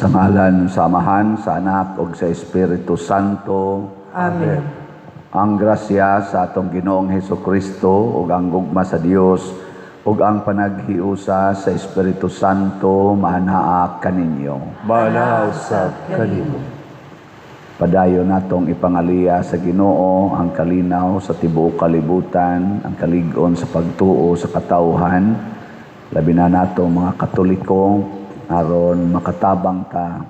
Sa ngalan sa Amahan, sa Anak ug sa Espiritu Santo. Amen. Ang grasya sa atong Ginoong Heso Kristo ug ang gugma sa Dios ug ang panaghiusa sa Espiritu Santo maanaa kaninyo. Maanaa usab kanimo. Padayon natong ipangaliya sa Ginoo ang kalinaw sa tibuok kalibutan, ang kalig-on sa pagtuo sa katawhan, labi na nato mga Katoliko, aron makatabang ta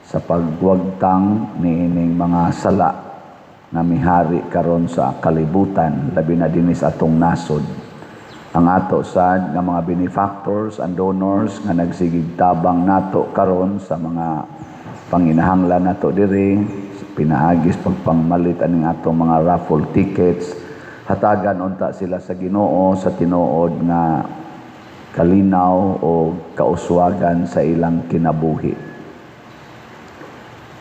sa pagwagtang niining mga sala nga mihari karon sa kalibutan, labi na dinhi sa atong nasod. Ang ato sad nga mga benefactors and donors nga nagsigig tabang nato karon sa mga panginahanglan nato diri, pinaagis pagpangmalit aning atong mga raffle tickets, hatagan unta sila sa Ginoo sa tinuod nga kalinaw o kauswagan sa ilang kinabuhi.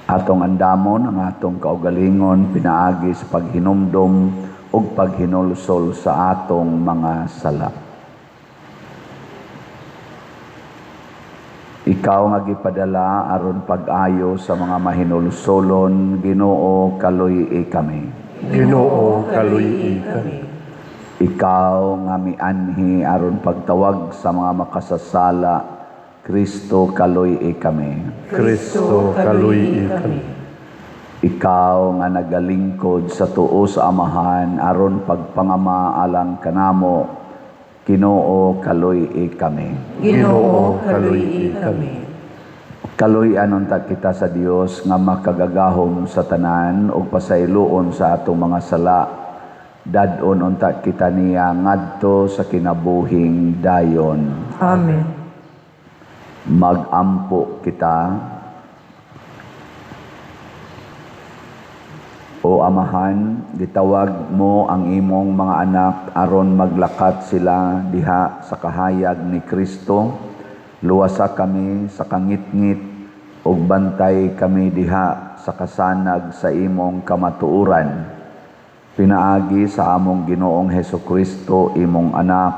Atong andamon ang atong kaugalingon pinaagi sa paghinumdom ug paghinulsol sa atong mga sala. Ikaw nga gipadala aron pag-ayo sa mga mahinulsolon, Ginoo, kaluy-i kami. Ginoo, kaluy-i kami. Ikaw nga mianhi aron pagtawag sa mga makasasala, Kristo, kaluy-i kami. Kristo, kaluy-i kami. Ikaw nga nagalingkod sa tuo sa Amahan aron pagpangama alang kanamo, Ginoo, kaluy-i kami. Ginoo, kaluy-i kami. Kaluy-an unta kita sa Dios nga makagagahom sa tanan ug pasayloon sa atong mga sala. Dad-on unta kita niya ngadto sa kinabuhing dayon. Amen. Magampo kita. O Amahan, gitawag mo ang imong mga anak aron maglakat sila diha sa kahayag ni Kristo. Luwasa kami sa kangitngit ug bantay kami diha sa kasanag sa imong kamatuoran. Pinaagi sa among Ginoong Heso Kristo, imong anak,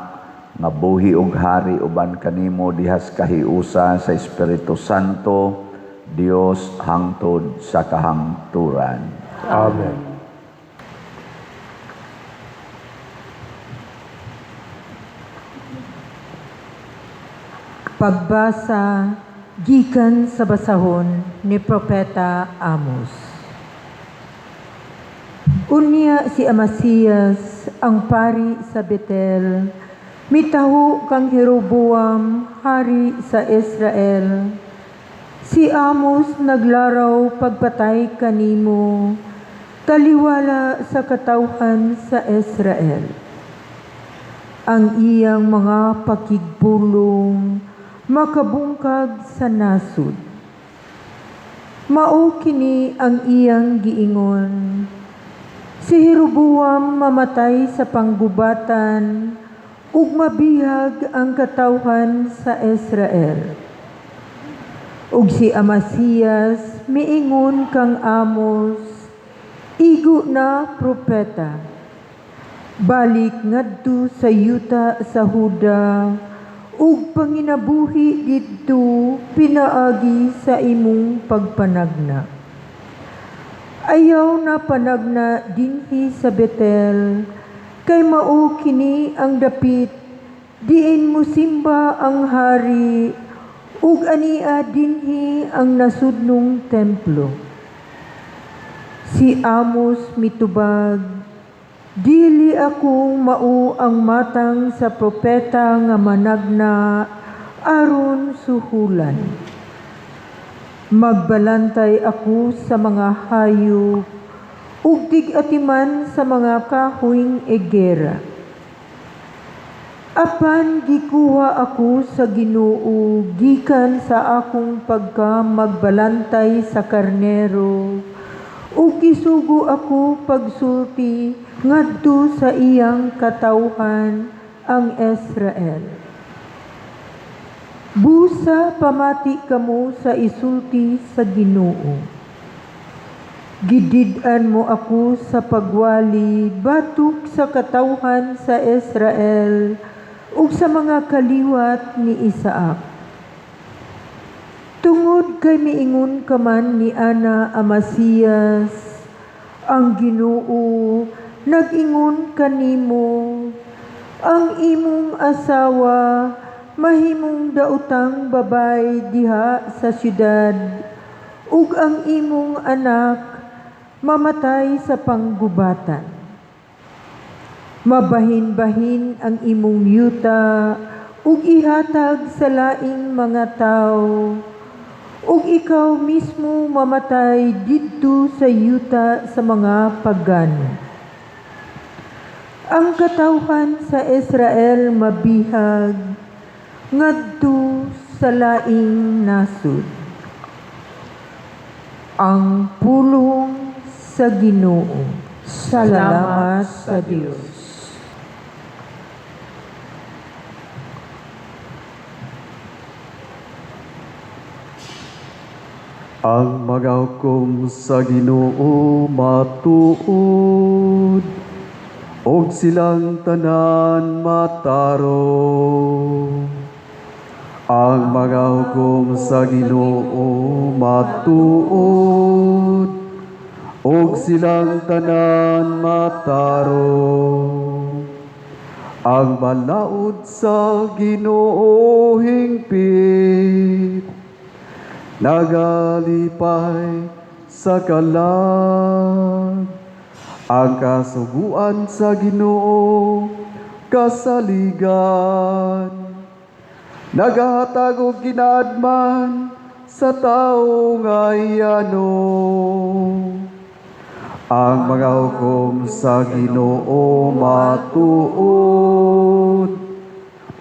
nga buhi ug hari uban kanimo dihas kahiusa sa Espiritu Santo, Dios hangtod sa kahangturan. Amen. Pagbasa gikan sa basahon ni Propeta Amos. Unya si Amasias, ang pari sa Betel, mitaho kang Jeroboam, hari sa Israel. Si Amos naglaraw pagpatay kanimo, taliwala sa katawhan sa Israel. Ang iyang mga pakigbulong makabungkag sa nasud. Mao kini ang iyang giingon. Si Jeroboam mamatay sa panggubatan ug mabihag ang katawhan sa Israel. Ug si Amasias miingon kang Amos, igo na propeta. Balik ngadto sa yuta sa Huda ug panginabuhi didto pinaagi sa imong pagpanagna. Ayaw na panagna dinhi sa Betel, kay mao kini ang dapit diin mosimba ang hari ug ania dinhi ang nasudnong templo. Si Amos mitubag, dili ako mao ang matang sa propeta nga managna aron suhulan. Magbalantay ako sa mga hayop ug tig-atiman sa mga kahoyng egera. Apan gikuha ako sa Ginoo gikan sa akong pagka magbalantay sa karnero ug gisugo ako pagsulti ngadto sa iyang katawhan ang Israel. Busa pamati kamo sa isulti sa Ginoo. Gidid-an mo ako sa pagwali batok sa katawhan sa Israel ug sa mga kaliwat ni Isaac. Tungod Tungod kay miingon ka man ni Ana Amasías, ang Ginoo nag-ingon kanimo, ang imong asawa mahimong daotang babay diha sa syudad, ug ang imong anak mamatay sa panggubatan. Mabahin-bahin ang imong yuta ug ihatag sa laing mga tawo, ug ikaw mismo mamatay didto sa yuta sa mga pagano. Ang katawhan sa Israel mabihag ngadto sa laing nasud. Ang pulong sa Ginoo. Salamat sa Dios. Ang mga hukom sa Ginoo matuod, og silang tanan matarong. Ang mga hukom sa Ginoo matuod, og silang tanan matarong. Ang balaod sa Ginoo hingpit, nagalipay sa kalag. Ang kasuguan sa Ginoo kasaligan, nagahatag og kinaadman sa tawo nga yano. Ang mga hukom sa Ginoo matuod,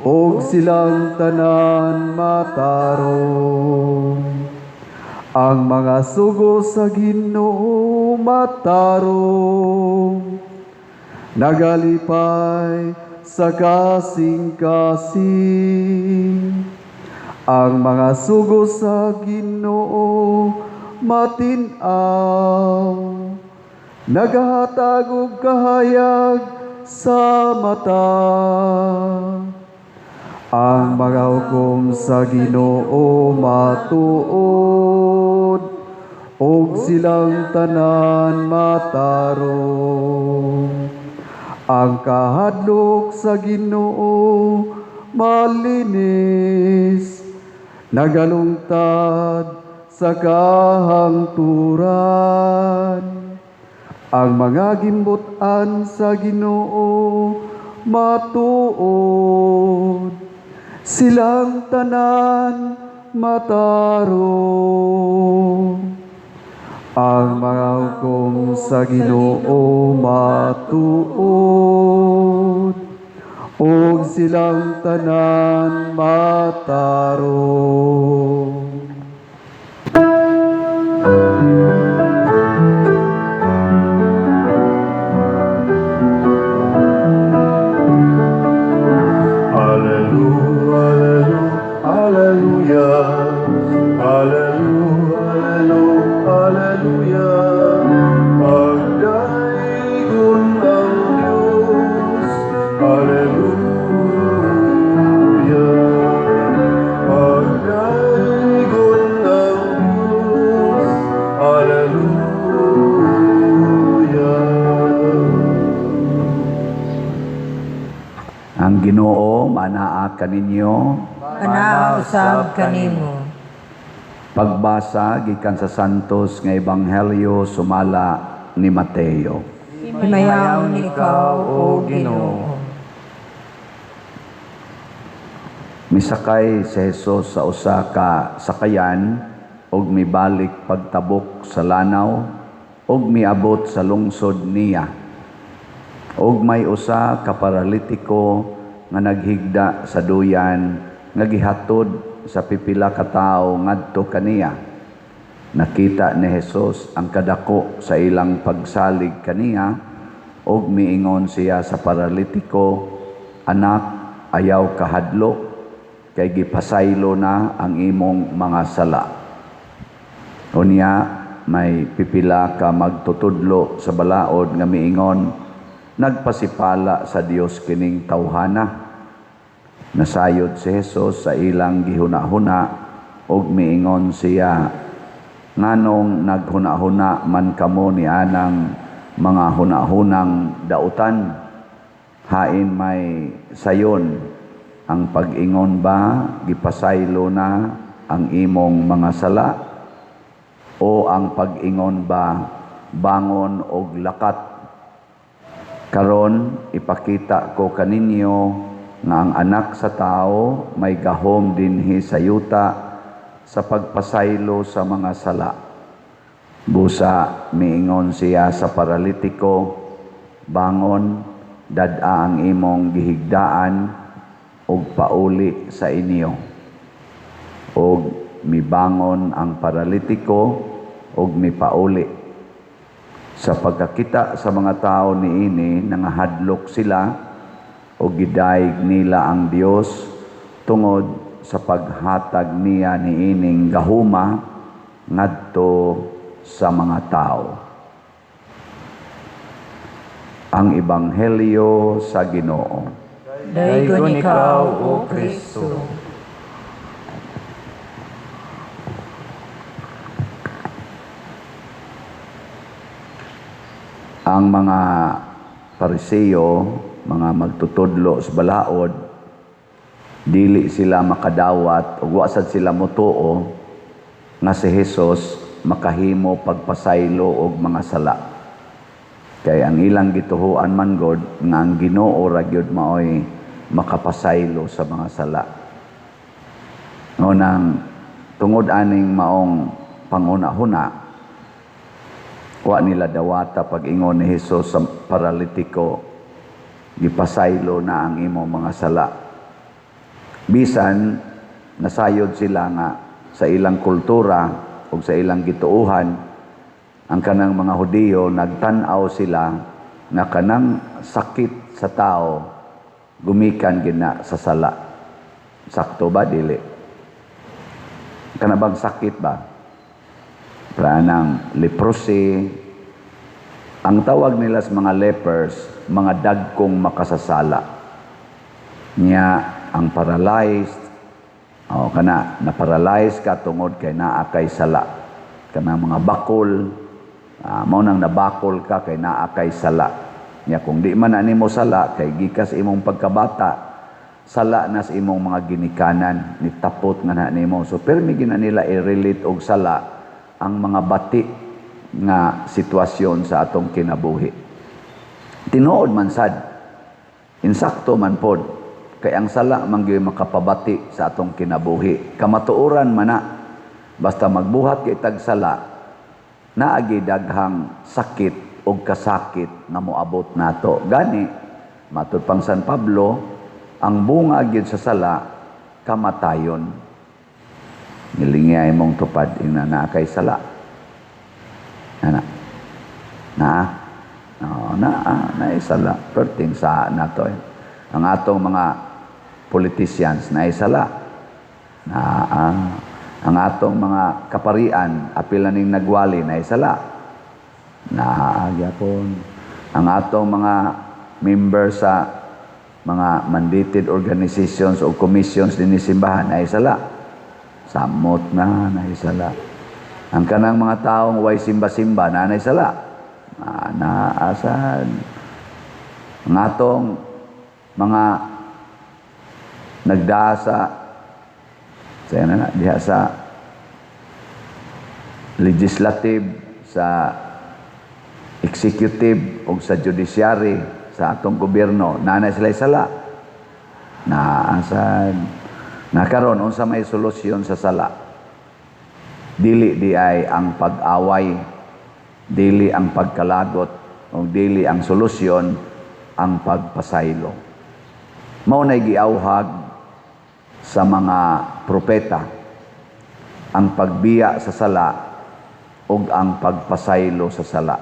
og silang tanan matarong. Ang mga sugo sa Ginoo matarong, nagalipay sa kasing-kasing. Ang mga sugo sa Ginoo matin-aw, nagahatag og kahayag sa mata. Ang mga hukom sa Ginoo matuod, og silang tanan matarong. Ang kahadlok sa Ginoo malinis, nagalungtad sa kahangturan. Ang mga gimbut-an sa Ginoo matuod, silang tanan matarong. Ang mga hukom sa Ginoo matuod, ug silang tanan matarong. Alleluia, alleluia, alleluia, alleluia, pagdaigon ang Diyos, alleluia, pagdaigon ang Diyos, alleluia. Ang Ginoo manaa kaninyo. Anaa usab kanimo. Pagbasa gikan sa Santos nga Ebanghelyo sumala ni Mateo. Himayaon ikaw, O Ginoo. Misakay si Jesus sa usa ka sakayan ug mibalik pagtabok sa lanaw ug miabot sa lungsod niya. Ug may usa ka paralitiko nga naghigda sa duyan nga gihatod sa pipila ka tawo ngadto kaniya. Nakita ni Jesus ang kadako sa ilang pagsalig kaniya ug miingon siya sa paralitiko, "Anak, ayaw kahadlok, kay gipasaylo na ang imong mga sala." Unya may pipila ka magtutudlo sa balaod nga miingon, "Nagpasipala sa Dios kining tawhana." Nasayod si Jesus sa ilang gihuna-huna ug miingon siya, "Nganong naghuna-huna man kamo ni anang mga hunahunang dautan? Hain may sayon, ang pag-ingon ba, 'Gipasaylo na ang imong mga sala,' o ang pag-ingon ba, 'Bangon og lakat'? Karon ipakita ko kaninyo nga ang Anak sa Tao may gahom dinhi sa yuta sa pagpasaylo sa mga sala." Busa miingon siya sa paralitiko, "Bangon, dad-a ang imong gihigdaan ug pauli sa inyo." Og mibangon ang paralitiko ug mipauli. Sa pagkakita sa mga tao niini, nangahadlok sila ug gidayeg nila ang Dios tungod sa paghatag niya niining gahuma ngadto sa mga tao. Ang Ebanghelyo sa Ginoo. Daygon ikaw, O Kristo. Ang mga Pariseo, mga magtutudlo sa balaod, dili sila makadawat ug wa sad sila motuo nga si Jesus makahimo pagpasaylo og mga sala. Kay ang ilang gituhuan man god nga ang Ginoo ra gyud maoy makapasaylo sa mga sala. Ngunang tungod aning maong panghuna-huna, wa nila dawata pag-ingon ni Jesus sa paralitiko, "Gipasaylo na ang imong mga sala." Bisan nasayod sila nga sa ilang kultura o sa ilang gituuhan, ang kanang mga Hudiyo nagtan-aw sila nga kanang sakit sa tao gumikan gina sa sala. Sakto ba dili? Kana bang sakit ba? Pranang leprosy, ang tawag nila sa mga lepers, mga dagkong makasasala. Nya ang paralyzed, o kana na-paralyzed ka tungod kay naa kay sala. Kana mga bakol, mao nang nabakol ka kay naa kay sala. Nya kung di man na nimo sala kay gikas imong pagkabata, sala na sa imong mga ginikanan, nitapot nga na nimo. So permi gina nila i-relate og sala ang mga bati nga sitwasyon sa atong kinabuhi. Tinuod man sad, insakto man pod, kay ang sala man gyud makapabati sa atong kinabuhi. Kamatuoran man na, basta magbuhat kay tag sala, naagi daghang sakit og kasakit nga moabot nato. Gani, matud pang San Pablo, ang bunga gyud sa sala, kamatayon. Ngilingi imong tupad ina naa kay sala. Ana. Na. No, na na sala. Perting sa nato. Ang atong mga politicians na sala. Na ang atong mga kaparian apil na ning nagwali na sala. Na gyapon. Ang atong mga member sa mga mandated organizations o commissions dinhi simbahan na sala. Samot na naisala. Ang kanang mga taong way simba-simba na naisala. Naasad. Ang atong mga nagdaa sa na, diha sa legislative, sa executive o sa judiciary sa atong gobyerno, nanay sila sala. Naasad. Nakaron unsa may solusyon sa sala? Dili di ay ang pag-away, dili ang pagkalagot, o dili ang solusyon ang pagpasaylo. Mao nay giauhag sa mga propeta ang pagbiya sa sala ug ang pagpasaylo sa sala.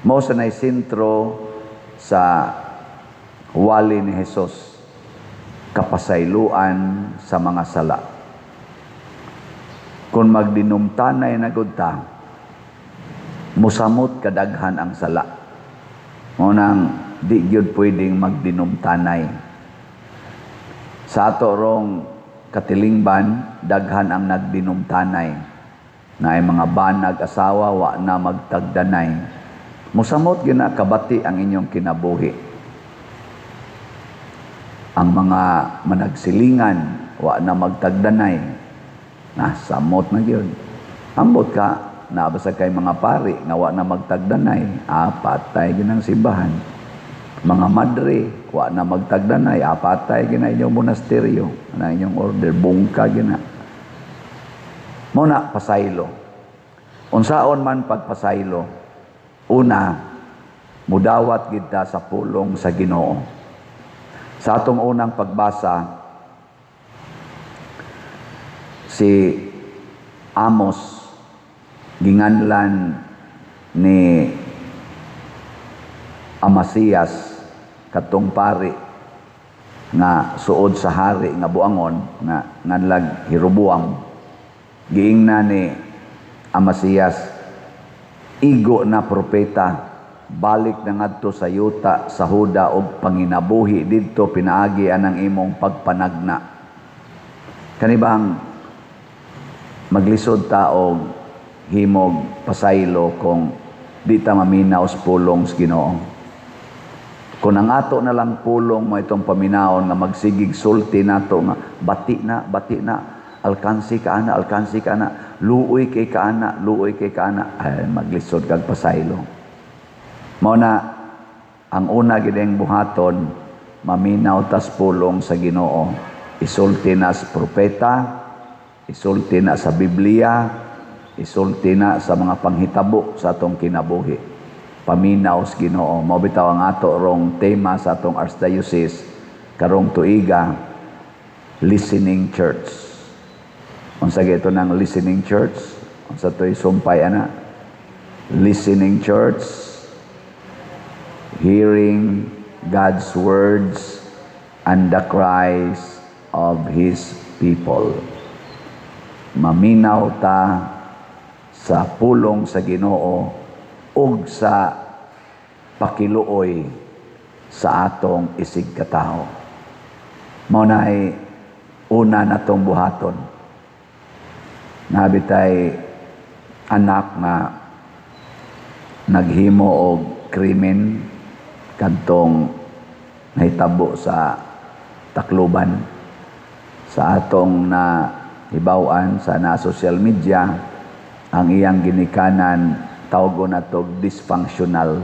Mao sa nay sentro sa wali ni Hesus, kapasayloan sa mga sala. Kung magdinumtanay na gud ta, musamot kadaghan ang sala. Mao nang di gyud pwedeng magdinumtanay. Sa ato rong Katilingban, daghan ang nagdinumtanay. Naay mga banag asawa wa na magtagdanay. Musamot gyud na kabati ang inyong kinabuhi. Ang mga managsilingan wa na magtagdanay. Na samot na gyud. Ambot ka naa ba sa kay mga pari nga wa na magtagdanay, patay gyud ang simbahan. Mga madre wa na magtagdanay, patay gyud na inyong monasteryo, na inyong order, bungka gyud na. Mao na pasaylo. Unsaon man pagpasaylo? Una, mudawat gid ta sa pulong sa Ginoo. Sa atong unang pagbasa, si Amos ginganlan ni Amasias, katong pari nga suod sa hari nga buangon nga nganlag Jeroboam. Giingna ni Amasias, "Igo na propeta, balik na ngadto sa yuta sa Huda og panginabuhi didto pinaagi anang imong pagpanagna." Kani bang maglisod ta og himog pasaylo kung di ta maminaw sa pulong sa Ginoo? Kung ang ato na lang pulong mo itong paminawon nga magsigig sulti nato nga bati na, bati na, alkansi ka ana, alkansi ka ana, luoy kay ka ana, luoy kay ka ana, ay maglisod kag pasaylo. Mao na ang una gid ang buhaton, maminaw tas pulong sa Ginoo. Isulti na sa propeta, isulti na sa Biblia, isulti na sa mga panghitabo sa atong kinabuhi. Paminaw sa Ginoo. Mao bitaw ang ato rong tema sa atong archdiocese karong tuiga, listening church. Unsa gyud nang listening church? Unsa to'y sumpay ana? Listening church, hearing God's words and the cries of His people. Maminaw ta sa pulong sa Ginoo ug sa pakiluoy sa atong isig katawo. Mao na ay una natong buhaton. Naa bitay anak nga naghimo og krimen kadtong nahitabo sa Tacloban. Sa atong na hibaw-an sa na social media, ang iyang ginikanan tawgon nato dysfunctional,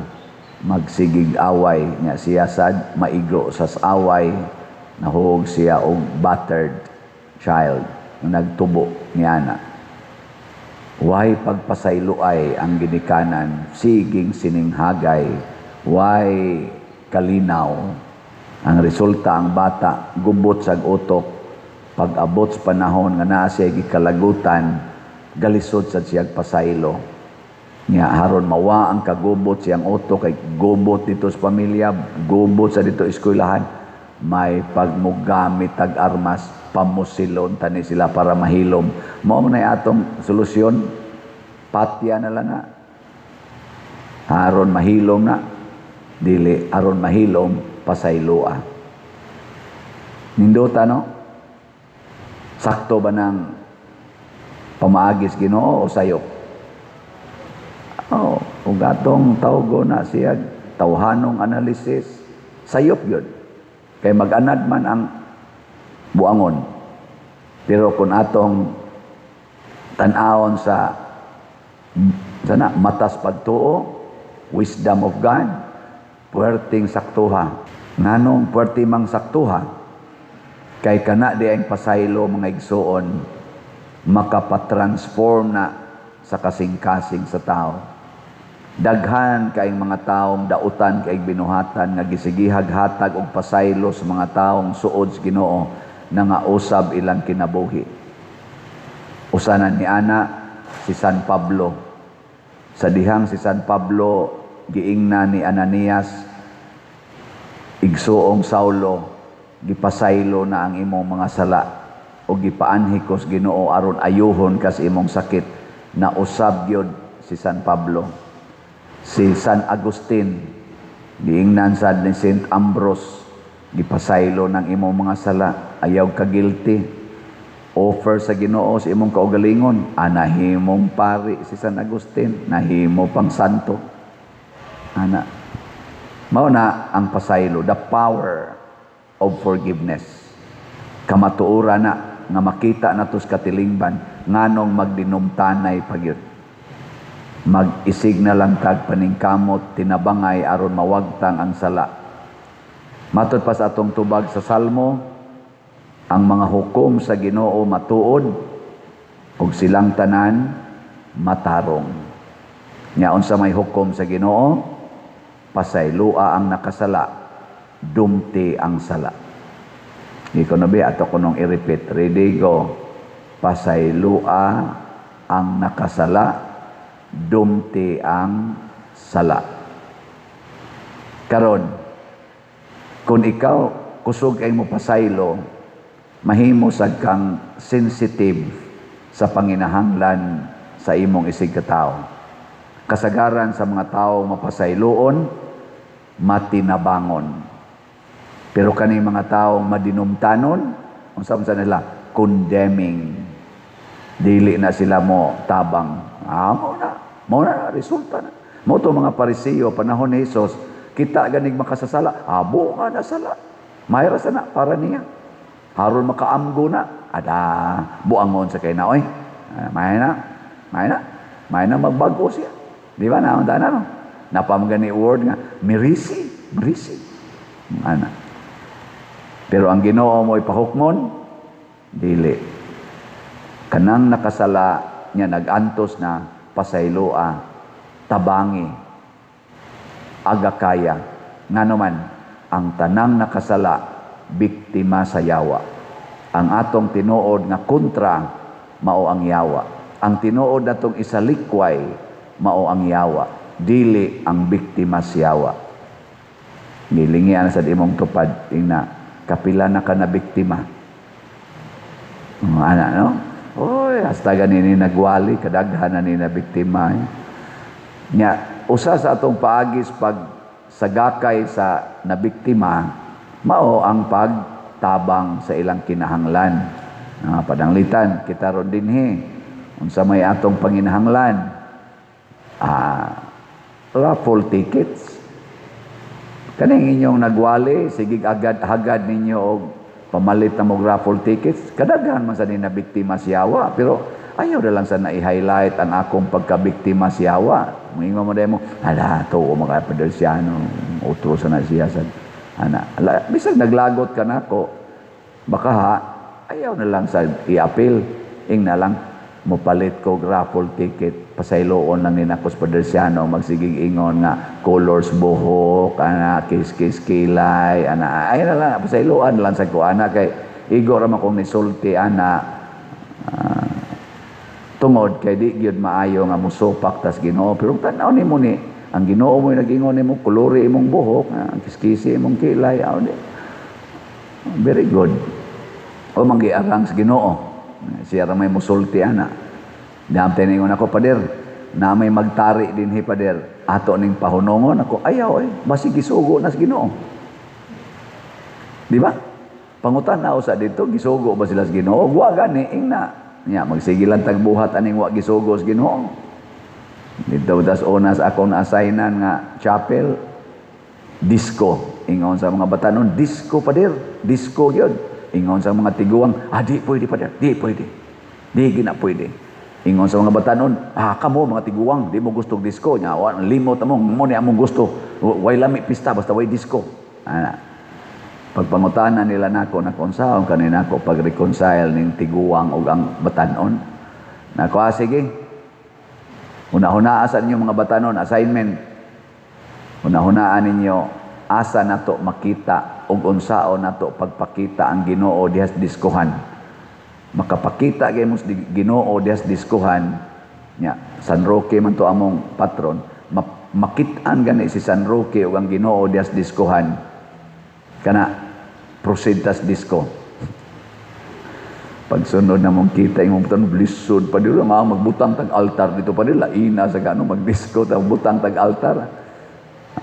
magsigig away nya siya sad maigo sa away, nahuog siya og battered child nga nagtubo niana. Way pagpasayloay ang ginikanan, siging sininghagay, way kalinaw. Ang resulta, ang bata gubot sa utok. Pag abot sa panahon nga naa siya gikalagutan, galisod sad siya pasaylo. Nya haron mawa ang kagubot siyang utok kay gubot dito sa pamilya, gubot sa dito eskwelahan, may pagmugamit tag armas, pamusilon tani sila para mahilom. Mao man ay atong solusyon, patya na lang na. Aron mahilom na, dili aron mahilom, pasayloa. Nindota, no? Sakto ba ng pamaagis Ginoo o sayop? Oh, ug atong tawgo na siya tawhanong analysis, sayop yun. Kay mag-anad man ang buangon. Pero kung atong tan-awon sa sana matas pagtuo, wisdom of God, puwerteng saktuha. Nganong puwerte mang saktuha? Kay kana di ang pasaylo, mga igsuon, makapatransform na sa kasing-kasing sa tao. Daghan kaayong mga taong dautan kay binuhatan nga gisigihag hatag og pasaylo sa mga taong suod sa Ginoo na nga usab ilang kinabuhi. Usanan ni ana si San Pablo. Sa dihang si San Pablo giingna ni Ananias, "Igsuong Saulo, gipasaylo na ang imong mga sala o gipaanhi ko sa Ginoo aron ayuhon ka sa imong sakit." Na usab gyud si San Pablo. Si San Agustin giingnan sad ni Saint Ambrose, "Gipasaylo ng imong mga sala, ayaw ka guilty." Offer sa Ginoo sa imong kaugalingon, ah, nahimong pari si San Agustin, nahimo pang santo. Ana. Mao na ang pasaylo, the power of forgiveness. Kamatuoran na nga makita nato sa katilingban nganong magdinumtanay pa gyud. Mag-isig na lang tag paningkamot tinabangay aron mawagtang ang sala. Matod pa sa atong tubag sa Salmo, ang mga hukom sa Ginoo matuod ug silang tanan matarong. Nya unsa may hukom sa Ginoo? Pasaylua ang nakasala, dumti ang sala. Iko na ba ato kunong i-repeat. Ready, go. Pasaylua ang nakasala, dumti ang sala. Karon, kung ikaw kusog ay mo pasaylo, mahimo sad kang sensitive sa panginahanglan sa imong isig katao. Kasagaran sa mga tao mapasayloon, matinabangon. Pero kani mga tao madinumtanon, unsa man sa nila? Condemning. Dili na sila mo tabang. Ah, mo na. Mo na, resulta na. Mo to mga Parisiyo, panahon ni Jesus, kita ganig makasasala, abo nga na sala. Mayra sa na, para niya. Haron makaamgo na, ada, buangon sa kay na, oy. Ah, may na, may na, may na magbago siya. Di ba na, na, no? Napamagani word nga, mirisi, mirisi. Ana. Pero ang Ginoo mo ipahukmon, dili. Kanang nakasala niya nagantos na pasayloa, tabangi, aga kaya. Ngano man, ang tanang nakasala, biktima sa yawa. Ang atong tinuod nga kontra, mao ang yawa. Ang tinuod natong isalikway, mao ang yawa. Dili ang biktima sa yawa. Gilingian sa imong tupad, ingna, kapila na ka na biktima. Ana, no? Oy, hasta ganini nagwali, kadaghan na ni na biktima. Eh. Nya, usa sa atong paagis pag sagakay sa nabiktima, mao ang pagtabang sa ilang kinahanglan. Pananglitan, kita ron dinhi, unsa may atong panginahanglan? Raffle tickets. Kaning inyong nagwali, sige agad hagad ninyo og pamalit na mog raffle tickets. Kadaghan man sa ni nabiktima siyawa, pero ayaw na lang sa na-highlight ang akong pagkabiktima siyawa. Moingon mo mo, ala, to mga padersyano, utro sa na siya sa ana. Ala, bisag naglagot ka nako, baka ha, ayaw na lang sa i-appeal. Ing na lang, mopalit ko raffle ticket, pasayloon lang ni nako sa padersyano, magsigig ingon nga colors buhok, ana, kiss-kiss kilay, ana, ay na lang, pasayloan lang sa ko, ana, kay igo ra man kong nisulti, ana, tungod kay di gyud maayo nga musupak tas Ginoo, pero tan-aw nimo ni ang Ginoo mo nag-ingon nimo kolori imong buhok, ang kiskisi imong kilay, aw di. Very good. O manggiarang sa Ginoo. Siya ra may musulti ana. Dam tiningon ako, pader, na may magtari dinhi pader. Ato ning pahunongon ako, ayaw eh, basi gisugo na sa Ginoo. Di ba? Pangutan na usa dito, gisugo ba sila sa Ginoo? Wa gani ingna. Nya magsige lang tagbuhat aning wa gisugo sa Ginoo. Dito das onas akong na-assignan nga chapel disco. Ingon sa mga batanon, disco pader, disco gyud. Ingon sa mga tiguang, di pwede pader, di pwede. Di gina pwede. Ingon sa mga batanon, kamo mga tiguang, di mo gusto og disco. Nya, wa, limot amo, mo ni among gusto. Way lami pista basta way disco. Ana. Pagpangutana nila nako na kung saan kanina ko pag-reconcile ning tiguang og ang batanon. Nako, sige. Una-hunaa sa inyo mga batanon, assignment. Una-hunaan ninyo, asa nato makita ug unsaon nato pagpakita ang Ginoo diha sa diskuhan. Makapakita kay mo sa Ginoo diha sa diskuhan. Nya, San Roque man to among patron. Makit-an gani si San Roque ug ang Ginoo diha sa diskuhan. Kana proceed tas disco. Pagsunod na mong kita imong butang lisod pa dilo nga magbutang tag altar dito pa dilo ina sa gano magdisco ta butang tag altar.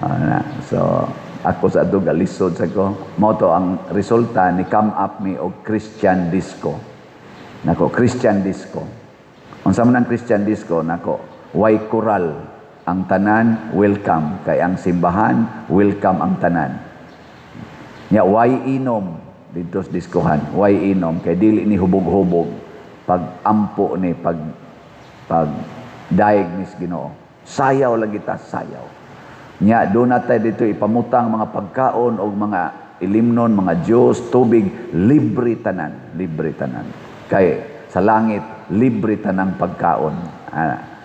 Ana, so ako sa adto galisod sa ko. Mao to ang resulta ni come up mi og Christian disco. Nako, Christian disco. Unsa man ang Christian disco nako? Way koral. Ang tanan welcome, kay ang simbahan welcome ang tanan. Nya way inom didto sa diskohan, way inom kay dili ni hubog-hubog, pag ampo ni, pag dayeg ni Ginoo. Sayaw lagi ta, sayaw. Nya do na tay dito ipamutang mga pagkaon og mga ilimnon, mga juice, tubig, libre tanan, libre tanan. Kay sa langit libre tanang pagkaon. Ah.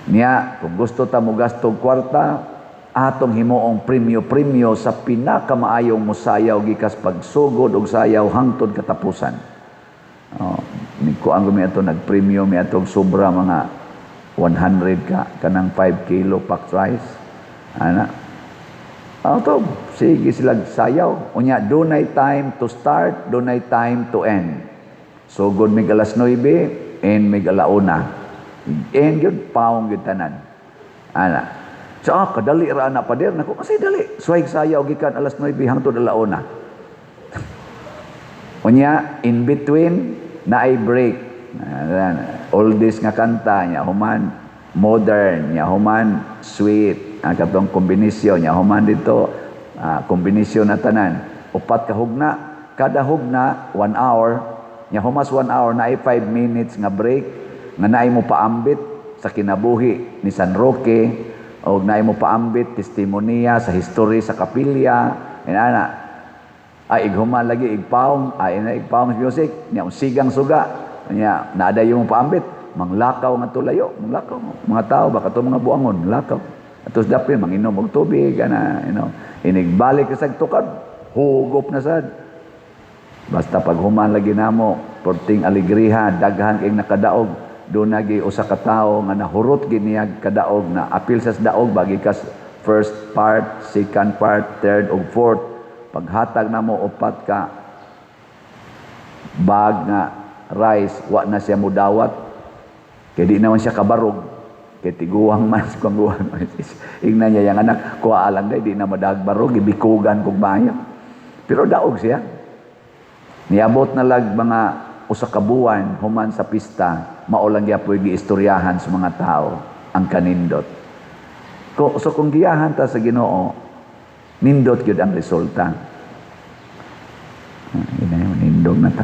Nya kung gusto ta mo gasto og kwarta, atong himuong premyo-premyo sa pinakamaayong musayaw gikas pagsugod og sayaw hangtod katapusan. Oh, ni kuan ko mi ato, nagpremyo mi atong sobra mga 100 ka kanang 5 kilo packed rice. Ana. Ato, sige sila sayaw. Unya dunay time to start, dunay time to end. Sugod mig alas 9, end mig alauna. End gyud, paong gyud tanan. Ana. So, kadali ra na, pader. Nako, kasi dali. Suway sayaw gikan alas 9 hangtod alauna. Unya, in between, naay break. Oldies nga kanta, nya human modern, nya human sweet. Ang katong kombinasyon, nya human dito, kombinasyon na tanan. Upat ka hugna, kada hugna, 1 hour, nya humas 1 hour, naay 5 minutes nga break, nga naay mo paambit sa kinabuhi ni San Roque, o naay mo paambit testimoniya sa history sa kapilya, inana. Ay, ighuman lagi, igpaong, ay na igpaong music, nya sigang suga, nya naaday yung paambit, manglakaw nga tulayo, manglakaw mga tao baka to mga buangon, lakaw. Atos dapin manginom og tubig ana, inigbalik sa tukad, hugop na sad. Basta pag human lagi namo, porting alegriha, daghan kay nakadaog, do nagi usa ka tawo nga nahurot gid niya kadaog, na apil sa daog bagi kas first part, second part, third ug fourth. Paghatag namo upat ka bag nga rice, wa na siya mudawat. Kay di naman siya kabarog. Kay tiguang man kung. Ingnan niya yang anak, kuha lang day, di na madagbarog, ibikugan kog maayo. Pero daog siya. Niabot na lag mga usa ka buwan human sa pista, mao lang gyapoy giistoryahan sa mga tao ang kanindot. So kung giyahan ta sa Ginoo, nindot gyud ang resulta. Ah, nindog na ta.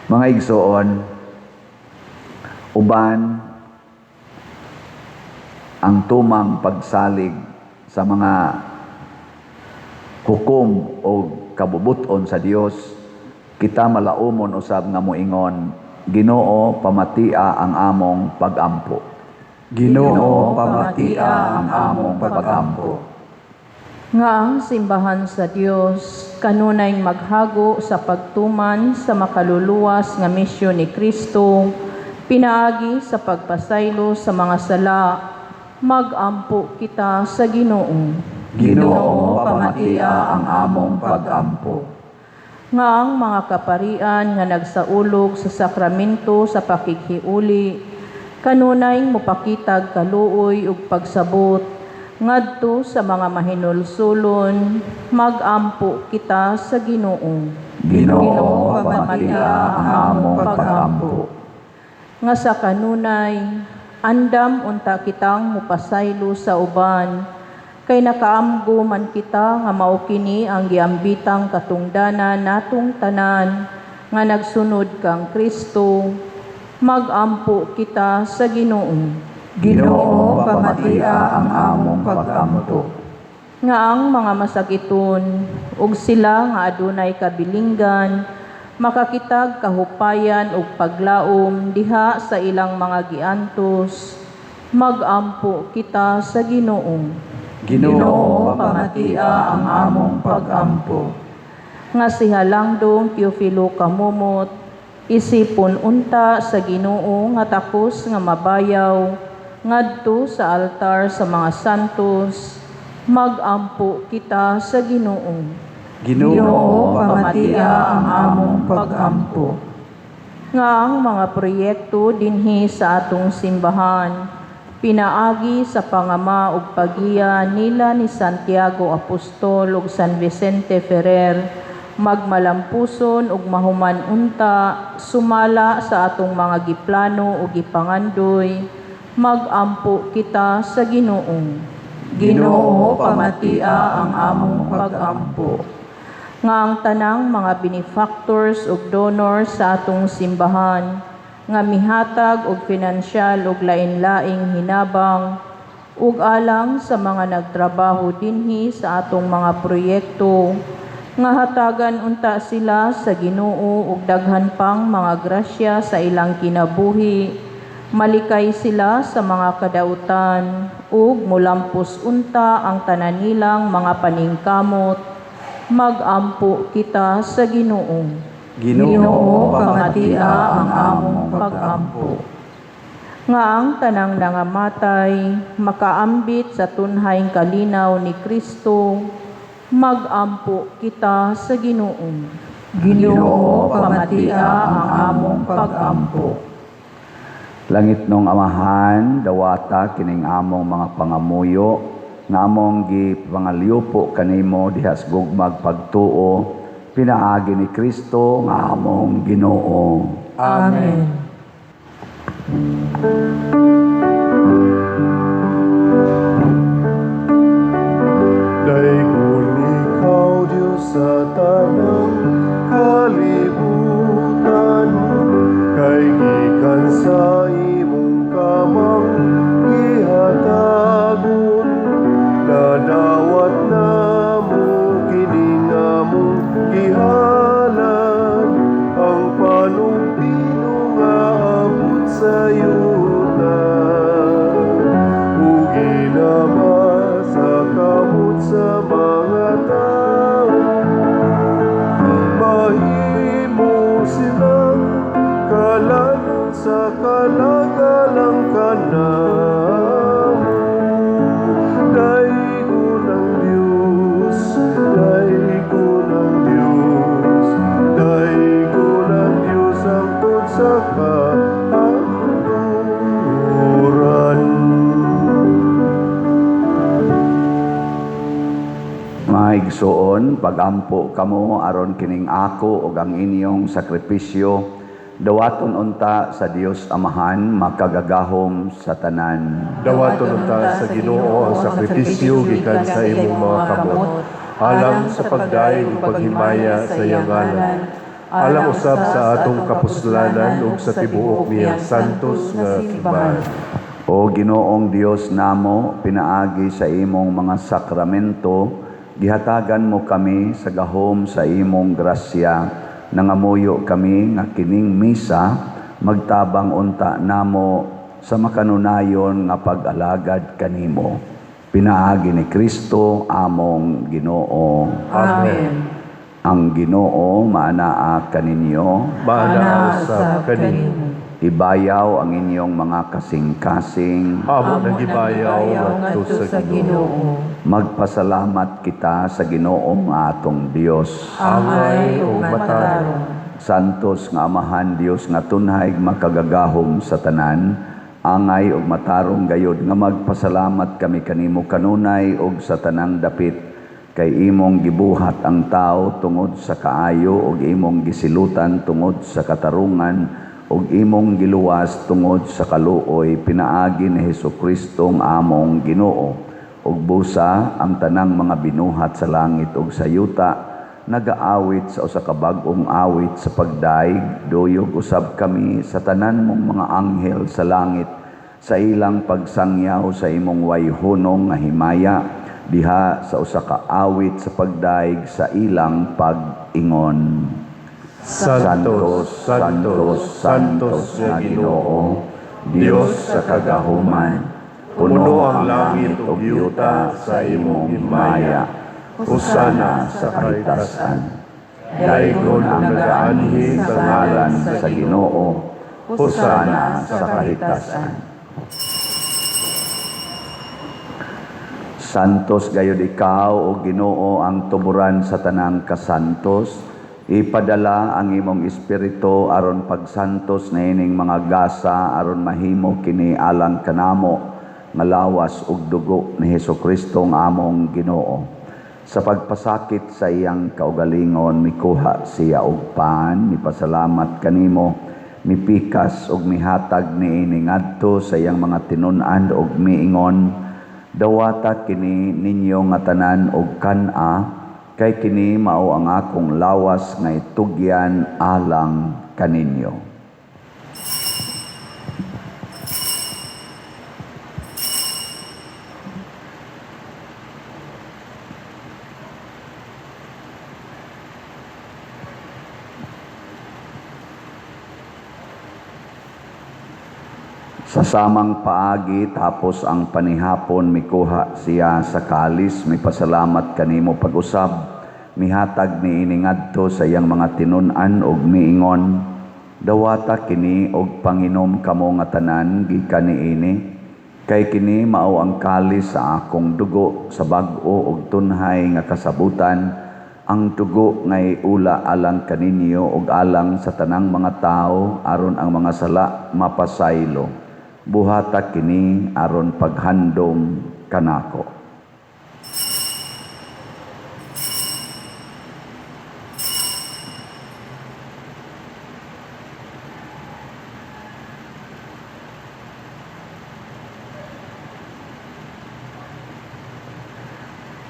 Mga igsoon, uban ang tumang pagsalig sa mga hukom o kabubuton sa Dios, kita malaumon usab nga moingon, "Ginoo, pamatia ang among pagampo." Ginoo, pamatia ang among pagampo. Nga ang simbahan sa Dios kanunay maghago sa pagtuman sa makaluluwas nga misyon ni Kristo pinaagi sa pagpasaylo sa mga sala, magampo kita sa Ginoo. Ginoo, pamatia ang among pagampo. Nga ang mga kaparian nga nagsaulog sa sakramento sa pakighiuli kanunay mopakitag kaluoy ug pagsabot ngadto sa mga mahinulsulon, magampo kita sa Ginoo. Ginoo, pamatia ang among pagampo. Nga sa kanunay andam unta kitang mopasaylo sa uban kay nakaamgo man kita nga mao kini ang giambitang katungdanan natong tanan nga nagsunod kang Kristo, magampo kita sa Ginoo. Ginoo, pamatia ang among pagampo. Nga ang mga masakiton ug sila nga adunay kabilinggan makakitag kahupayan ug paglaom diha sa ilang mga giantos, magampo kita sa Ginoo. Ginoo, pamatia ang among pagampo. Nga si Halangdong Teofilo Camomot isipon unta sa Ginoo nga takos nga mabayaw ngadto sa altar sa mga santos, magampo kita sa Ginoo. Ginoo, pamatia ang among pagampo. Nga ang mga proyekto dinhi sa atong simbahan pinaagi sa pangama ug pagiya nila ni Santiago Apostol ug San Vicente Ferrer Magmalampuson ug mahuman unta sumala sa atong mga giplano ug gipangandoy, magampo kita sa Ginoo. Ginoo, pamatia ang among pag-ampo. Nga ang tanang mga benefactors ug donors sa atong simbahan nga mihatag og pinansyal ug lain-laing hinabang ug alang sa mga nagtrabaho dinhi sa atong mga proyekto, nga hatagan unta sila sa Ginoo og daghan pang mga grasya sa ilang kinabuhi, malikay sila sa mga kadautan ug mulampos unta ang tanan nilang mga paningkamot, magampo kita sa Ginoo. Ginoo, pamatia ang among pag-ampo. Nga ang tanang nangamatay makaambit sa tunhayng kalinaw ni Kristo, magampo kita sa Ginoo. Ginoo, pamatia ang among pag-ampo. Langitnong Amahan, dawata kining among mga pangamuyo nga among gipangalyupo kanimo diha sa gugmag pagtuo, pinaagi ni Kristo nga among Ginoo. Amen. Daygon ikaw, Diyos, sa tanang kalibutan, kay gikan sa imong kamang gihatagon, nadawat namo kining among gihalad, ang panugpino nga abot sa yuta, ug ginama sa kamot sa mga tao, mahimo silang kalanon sa kalagalang kanamo. Daygon ang Diyos, daygon ang Diyos, daygon ang Diyos hangtod sa kahangturan. Mga igsoon, pagampo kamo aron kining ako ug ang inyong sakripisyo dawaton unta sa Dios Amahan makagagahom sa tanan. Dawaton unta sa Ginoo ang sakripisyo gikan sa imong mga kamot, alang sa pagdayeg ug paghimaya sa iyang ngalan, alang usab sa atong kapuslanan ug sa tibuok niyang santos nga simbahan. O Ginoong Dios namo, pinaagi sa imong mga sakramento, gihatagan mo kami sa gahom sa imong grasya. Nangamuyo kami nga kining misa magtabang unta namo sa makanunayon nga pag-alagad kanimo. Pinaagi ni Kristo among Ginoo. Amen. Ang Ginoo maanaa kaninyo. Maanaa usab kanimo. Ibayaw ang inyong mga kasing-kasing. Amo nang gibayaw ngadto sa Ginoo. Magpasalamat kita sa Ginoo nga atong Dios. Angay ug matarong. Santos nga Amahan, Dios nga tunhay makagagahom sa tanan, angay ug matarong gayod nga magpasalamat kami kanimo kanunay ug sa tanang dapit, kay imong gibuhat ang tao tungod sa kaayo ug imong gisilutan tungod sa katarungan ug imong giluwas tungod sa kaluoy pinaagi ni Hesukristo nga among Ginoo. Ug busa ang tanang mga binuhat sa langit ug sa yuta nagaawit sa usa ka bag-ong awit sa pagdaig, duyog usab kami sa tanan mong mga anghel sa langit sa ilang pagsangyaw sa imong wayhunong nga himaya diha sa usa ka awit sa pagdaig sa ilang pag-ingon. Santos, Santos, Santos nga Ginoo, Dios sa kagahuman, puno ang langit ug yuta sa imong himaya. Hosana sa kahitasan. Daygon ang nagaanhi sa ngalan sa Ginoo. Hosana sa kahitasan. Santos gayud ikaw o Ginoo ang tuburan sa tanang kasantos. Ipadala ang imong espiritu aron pagsantos na ining mga gasa aron mahimo kini alang kanamo nga lawas ug dugo ni Hesukristo nga among Ginoo. Sa pagpasakit sa iyang kaugalingon, mikuha siya og pan, mipasalamat kanimo, mipikas og mihatag niini ngadto sa iyang mga tinun-an og miingon, "Dawata kini ninyo nga tanan og kan-a, kay kini mao ang akong lawas nga itugyan alang kaninyo." Sa samang paagi, tapos ang panihapon, mikuha siya sa kalis, mipasalamat kanimo pag-usab, mihatag niini ngadto sa iyang mga tinun-an og miingon, "Dawata kini og panginom kamo nga tanan gikan niini, kay kini mao ang kalis sa akong dugo sa bag-o og tunhay nga kasabutan, ang dugo nga iula alang kaninyo og alang sa tanang mga tawo aron ang mga sala mapasaylo. Buhata kini aron paghandom kanako."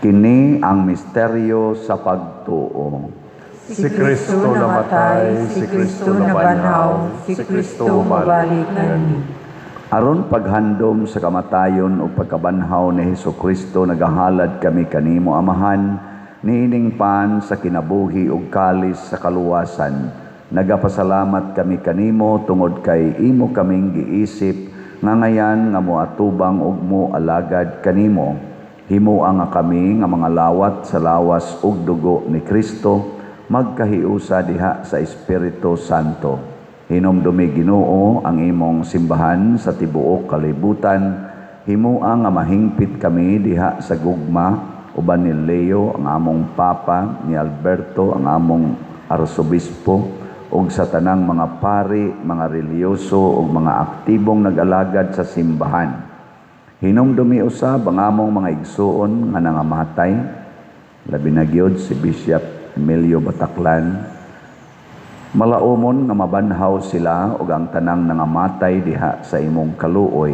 Kini ang misteryo sa pagtuo. Si Kristo namatay, si Kristo nabanhaw, si Kristo mabalik nganhi. Aron paghandom sa kamatayon o pagkabanhaw ni Hesukristo, nagahalad kami kanimo, Amahan, niining pan sa kinabuhi ug kalis sa kaluwasan. Nagapasalamat kami kanimo tungod kay imo kaming giisip nga ngayan nga moatubang ug moalagad kanimo. Himoa nga kami nga mga lawat sa lawas ug dugo ni Kristo, magkahiusa diha sa Espiritu Santo. Hinumdumi, Ginoo, ang imong simbahan sa tibuok kalibutan. Himoa nga mahingpit kami diha sa gugma uban ni Leo ang among Papa, ni Alberto ang among Arsobispo, ug sa tanang mga pari, mga relihiyoso ug mga aktibong nag-alagad sa simbahan. Hinumdumi usab ang among mga igsuon nga nangamatay, labi na gyud si Bishop Emilio Bataclan. Malaumon nga mabanhaw sila ug ang tanang nangamatay diha sa imong kaluoy.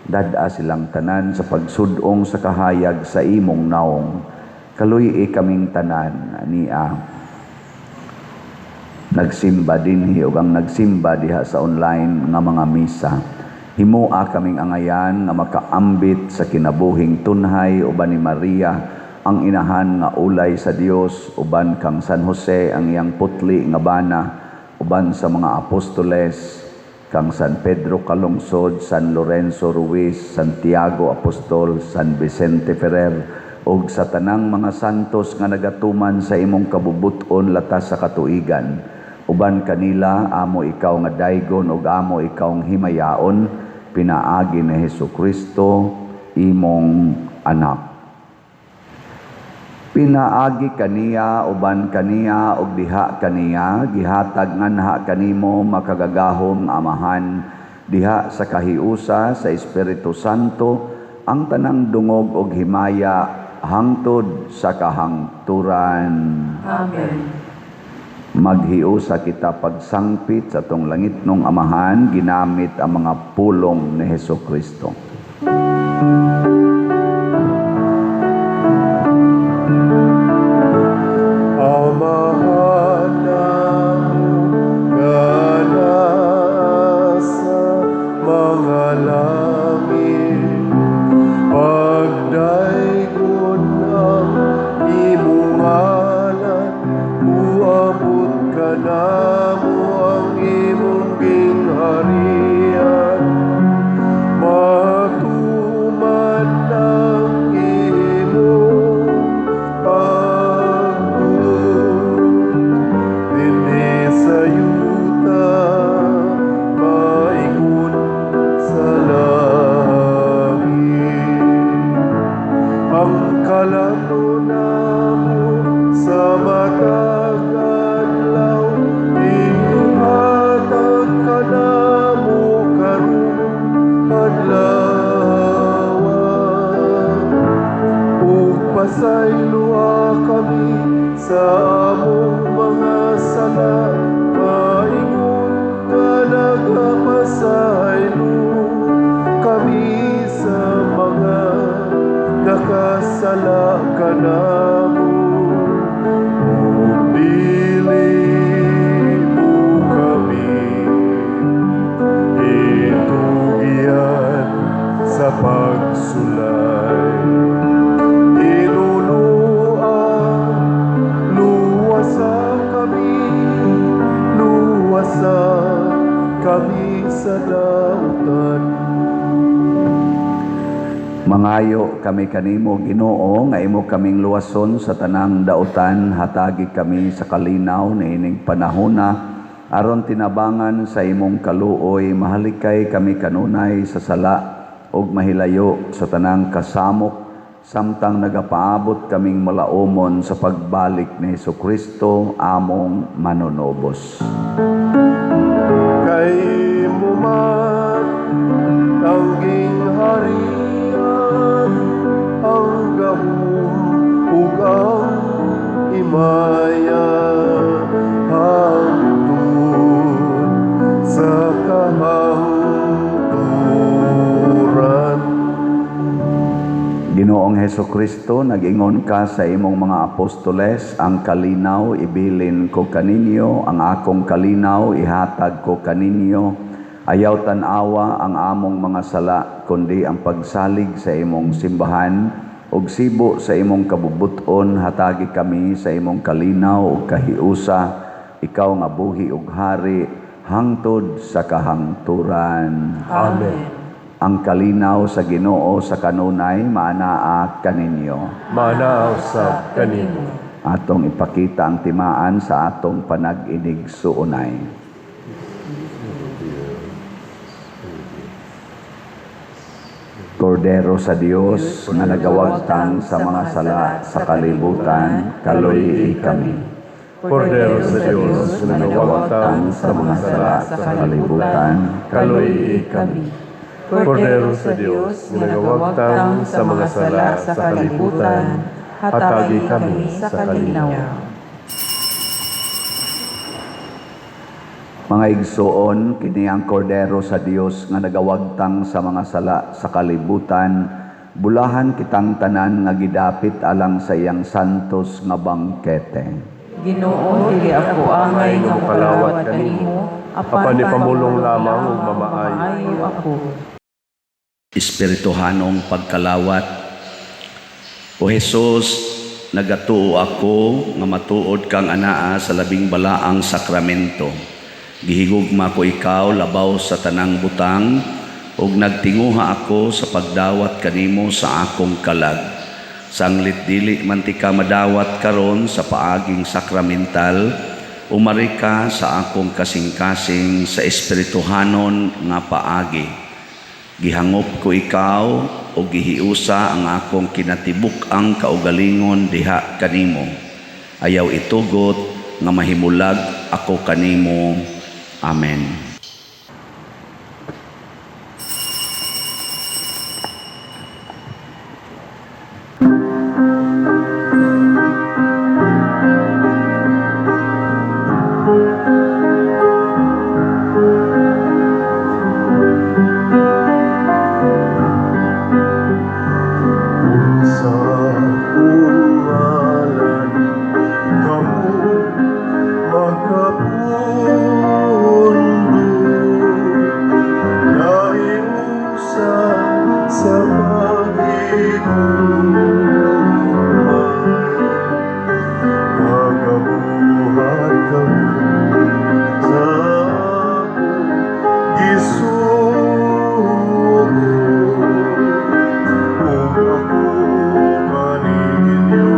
Dad-a silang tanan sa pagsudong sa kahayag sa imong naong. Kaluy-i kaming tanan ania nagsimba dinhi ug ang nagsimba diha sa online nga mga misa. Himoa kaming angayan nga makaambit sa kinabuhing tunhay uban ni Maria ang inahan nga ulay sa Dios, uban kang San Jose ang iyang putli nga bana, uban sa mga apostoles kang San Pedro Calungsod, San Lorenzo Ruiz, Santiago Apostol, San Vicente Ferrer, ug sa tanang mga santos nga nagatuman sa imong kabubuton latas sa katuigan. Uban kanila amo ikaw nga daygon ug amo ikaw nga himayaon, pinaagi ni Hesukristo imong anak. Pinaagi kaniya, uban kaniya, ug diha kaniya, gihatag nganha kanimo makagagahom nga Amahan, diha sa kahiusa sa Espiritu Santo, ang tanang dungog ug himaya hangtod sa kahangturan. Amen. Maghiusa kita pagsangpit sa atong langitnong Amahan, ginamit ang mga pulong ni Hesukristo. Amahan namo nga naa sa mga langit, pagdaygon ang imong ngalan, muabot kanamo ang imong gingharian, matuman ang imong pagbuot dinhi sa yuta maingon sa langit. Ang kalato namo sa matag adlaw, kami sa dautan. Mangayo kami kanimo, Ginoo, nga imo kaming luwason sa tanang dautan, hatagi kami sa kalinaw niining panahona aron tinabangan sa imong kaluoy mahalikay kami kanunay sa sala ug mahilayo sa tanang kasamok samtang nagapaabot kaming malaumon sa pagbalik ni Hesukristo among manunubos. Kay imo man ang gingharian, ang gahom ug ang himaya, hangtod sa kahangturan. Ginoong Hesukristo, nag-ingon ka sa imong mga apostoles, ang kalinaw ibilin ko kaninyo, ang akong kalinaw ihatag ko kaninyo. Ayaw tan-awa ang among mga sala, kundi ang pagsalig sa imong simbahan, ug sibo sa imong kabubuton, hatagi kami sa imong kalinaw ug kahiusa, ikaw nga buhi ug hari, hangtod sa kahangturan. Amen. Ang kalinaw sa Ginoo sa kanunay maanaa kaninyo. Maanaa usab kanimo. Atong ipakita ang timaan sa atong panag-inigsuonay. Kordero sa Dios nga nagawagtang sa mga sala sa kalibutan, kaluyi kami. Kordero sa Dios nga nagawagtang sa mga sala sa kalibutan, kaluyi kami. Kordero sa Dios nga nagawagtang sa mga sala sa kalibutan, hatagi kami sa kalinaw. Mga igsoon, kini ang Kordero sa Dios nga nagawagtang sa mga sala sa kalibutan, bulahan kitang tanan nga gidapit alang sa iyang santos nga bangkete. Ginoo, dili ako angay nga mokalawat kanimo, apan ipamulong lamang ug mamaayo ako. Espirituhanong pagkalawat. O Jesus, nagatuo ako nga matuod kang anaa sa labing balaang sakramento. Gihigugma ko ikaw labaw sa tanang butang, ug nagtinguha ako sa pagdawat kanimo sa akong kalag. Sanglit dili man ti ka madawat karon sa paaging sakramental, umari ka sa akong kasing-kasing sa espirituhanon nga paagi. Gihangop ko ikaw o gihiusa ang akong kinatibuk-ang kaugalingon diha kanimo. Ayaw itugot nga mahimulag ako kanimo. Amen. Sa akong ngalan kamo makapundo, nahiusa sa paghigugma. Magabuhat kamo sa akong gisugo, ug ako kaninyo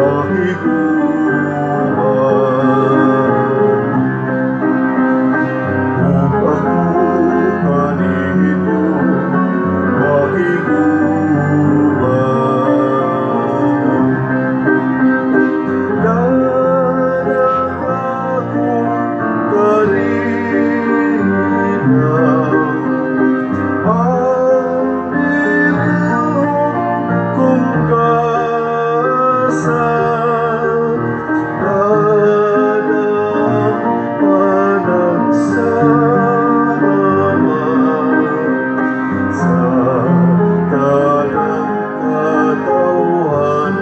makig-uban. Ug ako kaninyo makig-uban. Dala akong kalinaw, ang bilog kong kasal, tanang panagsama sa tanang katawhan.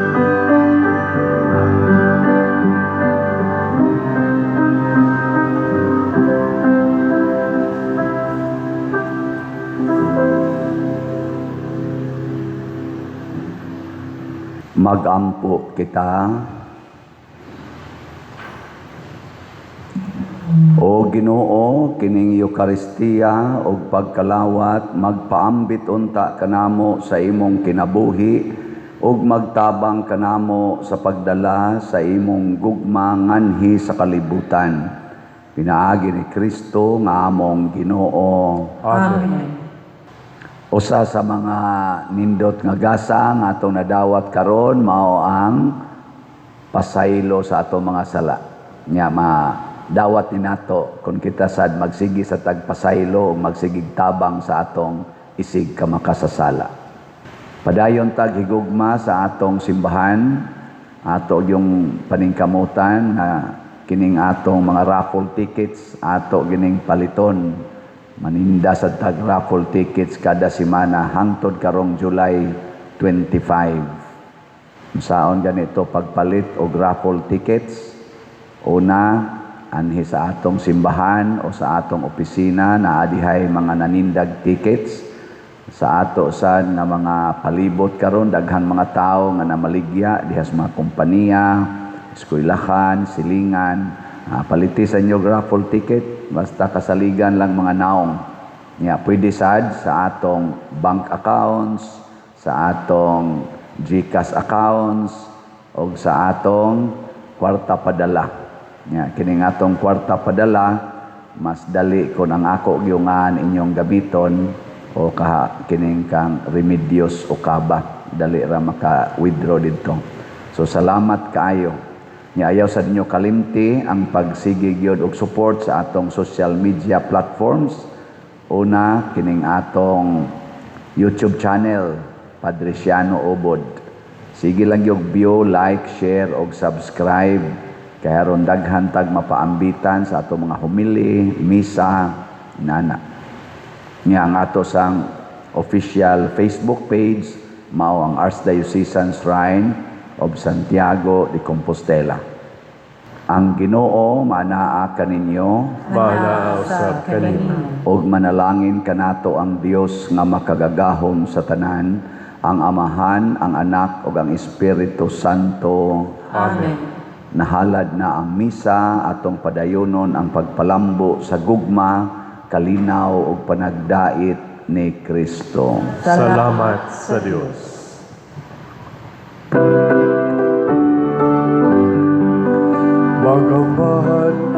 Magampo kita. O Ginoo, kining Eukaristiya ug pagkalawat magpaambit unta kanamo sa imong kinabuhi ug magtabang kanamo sa pagdala sa imong gugma nganhi sa kalibutan. Pinaagi ni Kristo nga among Ginoo. Amen. Usa sa mga nindot nga gasa nga atong nadawat karon mao ang pasaylo sa atong mga sala. Nya madawat ni nato kung kita sad magsigi sa tagpasaylo o magsigig tabang sa atong isig ka makasasala. Padayon tag higugma sa atong simbahan, ato yung paningkamutan na kining atong mga raffle tickets, ato gining paliton. Maninda sa tag raffle tickets kada semana hangtod karong July 25. Saon ganito pagpalit og raffle tickets? Una, anhi sa atong simbahan o sa atong opisina na adihay mga nanindag tickets. Sa ato sad nga mga palibot karon, daghan mga tawo nga namaligya diha sa mga kompanya, eskwelahan, silingan. Paliti sa inyo raffle ticket, basta kasaligan lang mga naong. Nya pwede sad sa atong bank accounts, sa atong GCash accounts, o sa atong kwarta padala. Nya kining atong kwarta padala, mas dali kon ang ako gyungan inyong gamiton o kaha kining kang Remedios o Kaba, dali ra maka-withdraw didto. So salamat kaayo. Nya ayaw sa ninyo kalimti ang pagsige gyud og support sa atong social media platforms. Una, kining atong YouTube channel, Padre Siano Obod. Sige lang yung view, like, share og subscribe. Kaya aron daghan tag mapaambitan sa atong mga homily, misa, nana. Nya ang ato sang official Facebook page mao ang Archdiocesan Shrine of Santiago de Compostela. Ang Ginoo manaa kaninyo. Manaa usab kanimo. Ug manalangin kanato ang Dios nga makagagahom sa tanan, ang Amahan, ang Anak ug ang Espiritu Santo. Amen. Nahalad na ang misa, atong padayonon ang pagpalambo sa gugma, kalinaw ug panagdait ni Kristo. Salamat sa Dios. Magambahan